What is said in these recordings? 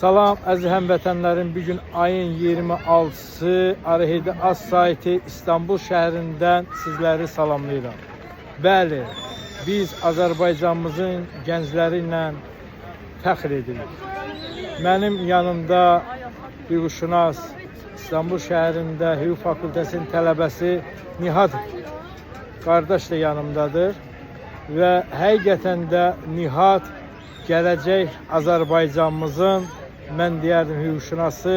Salam əziz həmvətənlərim, bu gün ayın 26-sı Arahidi Az saiti İstanbul şəhərindən sizləri salamlayıram. Bəli, biz Azərbaycanımızın gəncləri ilə fəxr edirik. Mənim yanımda hüquqşünas, İstanbul şəhərində hüquq fakültəsinin tələbəsi Nihat qardaş da yanımdadır və həqiqətən də Nihat gələcək Azərbaycanımızın, mən deyərdim, hüquqşünası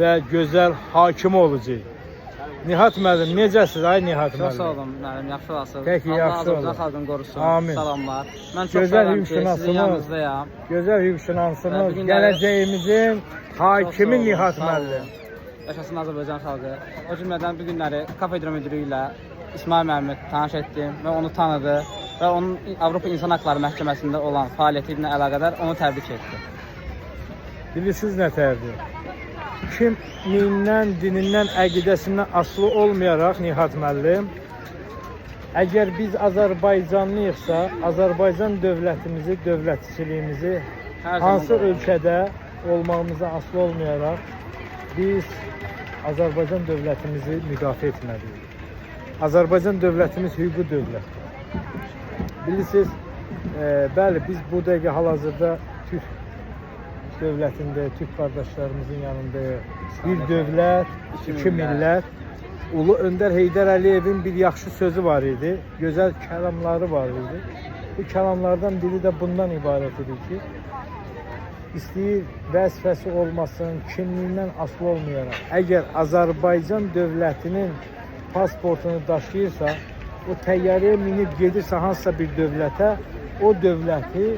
və gözəl hakimi olacaq. Nihat müəllim, necəsiz ay Nihat Çox müəllim? sağ olun müəllim, yaxşı olasınız. Peki, Allah yaxşı Azərbaycan olun. xalqını qorusun. Amin. Salamlar. Mən çox Gözəl şadam ki, sizin hüquqşünasımız. yanınızdayam. Gözəl hüquqşünasımız, Və bu günləri- gələcəyimizin Çox hakimi sağ olun, Nihat sağ olun. müəllim. Yaşasın Azərbaycan xalqı. O cümlədən bu günləri kafedra müdiri ilə İsmail müəllimi tanış etdim və onu tanıdı və onun Avropa İnsan Haqları Məhkəməsində olan fəaliyyəti ilə əlaqədar onu təbrik etdi. Bilirsiniz nə tərdir? Kimliyindən, dinindən, əqidəsindən asılı olmayaraq Nihat müəllim, əgər biz Azərbaycanlıyıqsa, Azərbaycan dövlətimizi, dövlətçiliyimizi Hər zaman hansı qorumalı. ölkədə olmağımıza asılı olmayaraq biz Azərbaycan dövlətimizi müdafiə etməliyik. Azərbaycan dövlətimiz hüquqi dövlətdir. Bilirsiniz, bəli, biz bu dəqiqə hal-hazırda Türk dövlətində, Türk qardaşlarımızın yanındayıq. Bir dövlət, iki millət. Ulu Öndər Heydər Əliyevin bir yaxşı sözü var idi, gözəl kəlamları var idi. Bu kəlamlardan biri də bundan ibarət idi ki, istəyir vəzifəsi olmasın, kimliyindən asılı olmayaraq, əgər Azərbaycan dövlətinin pasportunu daşıyırsa, o təyyarəyə minib gedirsə hansısa bir dövlətə, o dövləti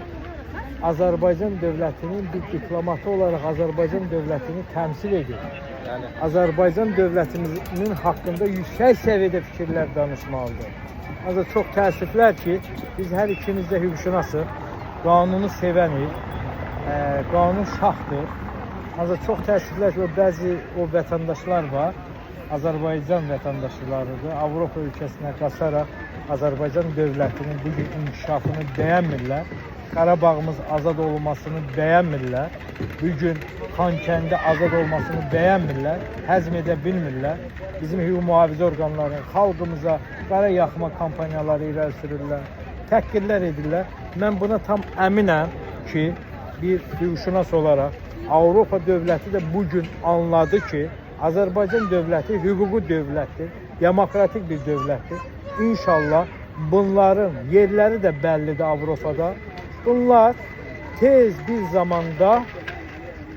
Azərbaycan dövlətinin bir diplomatı olaraq Azərbaycan dövlətini təmsil edir. Bəli. Azərbaycan dövlətimizin haqqında yüksək səviyyədə fikirlər danışmalıdır. Ancaq çox təəssüflər ki, biz hər ikimiz də hüquqşünasıq, qanunu sevənik, qanun şahdır. Ancaq çox təəssüflər ki, o bəzi o vətəndaşlar var, Azərbaycan vətəndaşlarıdır, Avropa ölkəsinə qaçaraq Azərbaycan dövlətinin bu gün inkişafını bəyənmirlər. Qarabağımız azad olmasını bəyənmirlər. Bu gün Xankəndi azad olmasını bəyənmirlər, həzm edə bilmirlər. Bizim hüquq mühafizə orqanları xalqımıza qara yaxma kampaniyaları irəli sürürlər, təhqirlər edirlər. Mən buna tam əminəm ki, bir hüquqşünas olaraq Avropa dövləti də bu gün anladı ki, Azərbaycan dövləti hüquqi dövlətdir, demokratik bir dövlətdir. İnşallah bunların yerləri də bəllidir Avropada. Bunlar tez bir zamanda